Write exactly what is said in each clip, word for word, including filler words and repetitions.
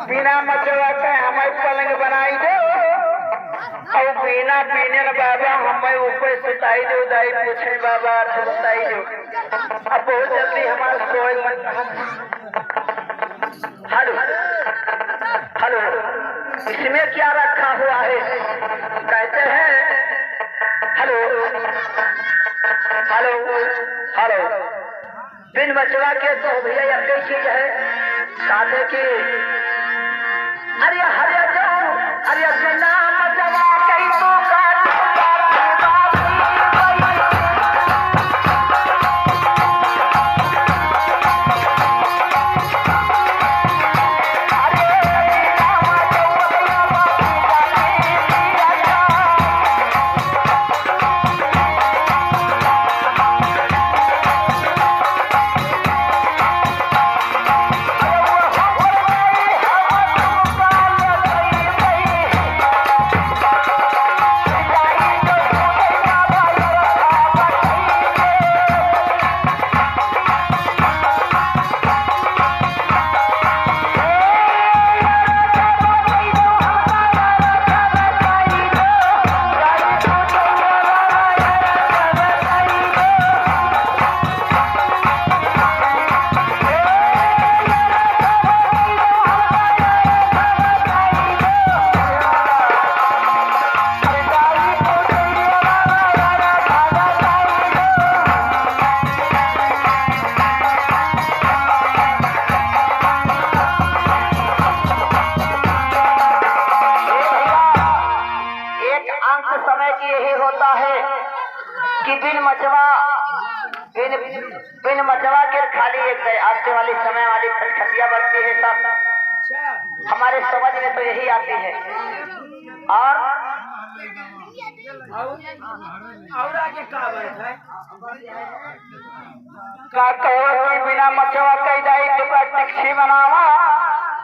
बिना मचवा के हमें पलंग बनाई दो, और बिना बीने न बाबा हमें ऊपर सुताई दो। दाई पूछे बाबा अर्थ बताई दो। अब बहुत जल्दी हमारा सोए मन। हेलो, हेलो, इसमें क्या रखा हुआ है? कहते हैं, हेलो, हेलो, हेलो। बिन मचवा के तो भैया यक्के चीज है, काहे कि अरे हरे जाओ, अरे बिना मचवा कई तो का एक अंत समय की यही होता है कि बिन मचवा, बिन, बिन मचवा के खाली एक अंत वाली समय वाली खटखटिया बजती है सब। हमारे समझ में तो यही आती है। और और, और आगे का बात है? का कहो कि बिना मचवा कई दाई तुका टिकछी बनावा,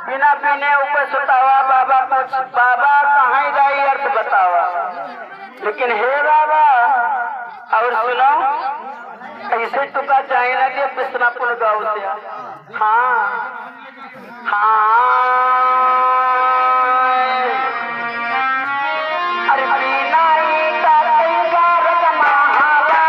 बिना बिने ऊपर सुतावा, बाबा पूछ, बाबा कहाँ दाई अर्थ बतावा। लेकिन हे बाबा, और सुनो, ऐसे तुका जाए ना दे बिसनापुर गाँव से। हाँ। हाँ। अरे बिना ईटा कई गारक महाराजा।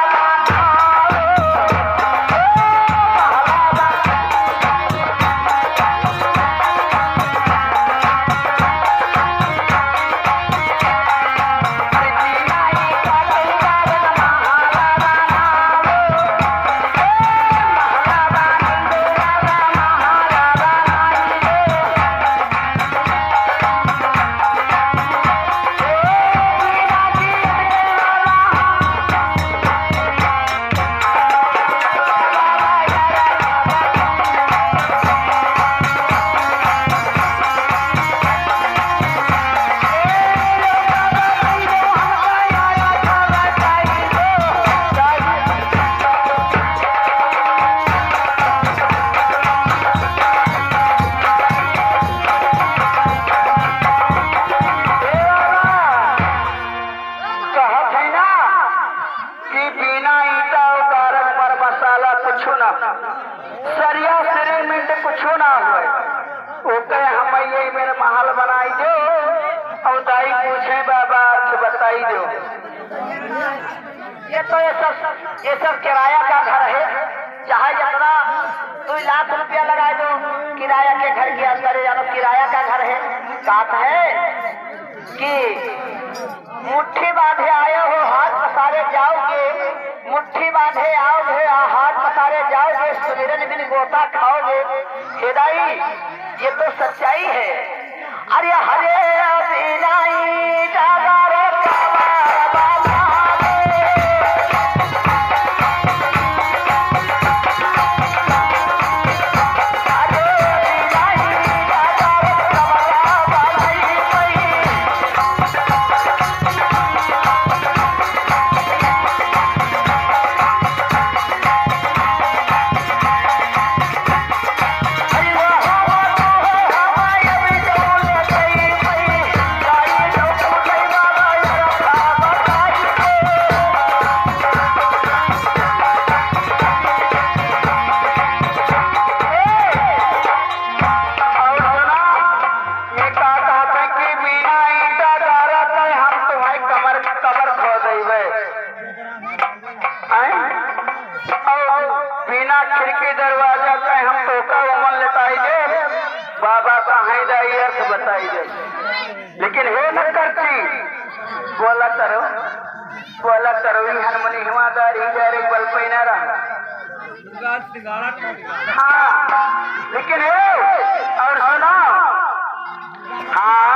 कहत है ना कि बिना ईटा और गारक मर मसाला कुछ ना, सरिया सिरेमिंट कुछ ना होए। ओके हम ये मेरे महल बनाई दो और दाई पूछे बाबा अर्थ बताई दो। ये तो ये सब, ये सब किराया का घर है, चाहे जितना दो लाख रुपया लगा दो किराया के घर के अंदर, जानो किराया का घर है। बात है कि मुट्ठी बांधे आए हो, हाथ पसारे जाओगे, मुट्ठी बांधे आओगे, आ, हाथ पसारे जाओगे, सुमिरन बिन गोता खाओगे। हे दाई, ये तो सच्चाई है। अरे हरे अभिनय जागर कमर बना दे। खिड़की दरवाजा का हम तोका उमन लेताई दे, बाबा का है दाई अर्थ बताई दे। लेकिन हे न करती, बोला तरो, बोला तरो, ई हनुमनी हुआ दारी जा रे बल पैना रहा। हाँ, लेकिन हे, और सुना, हाँ,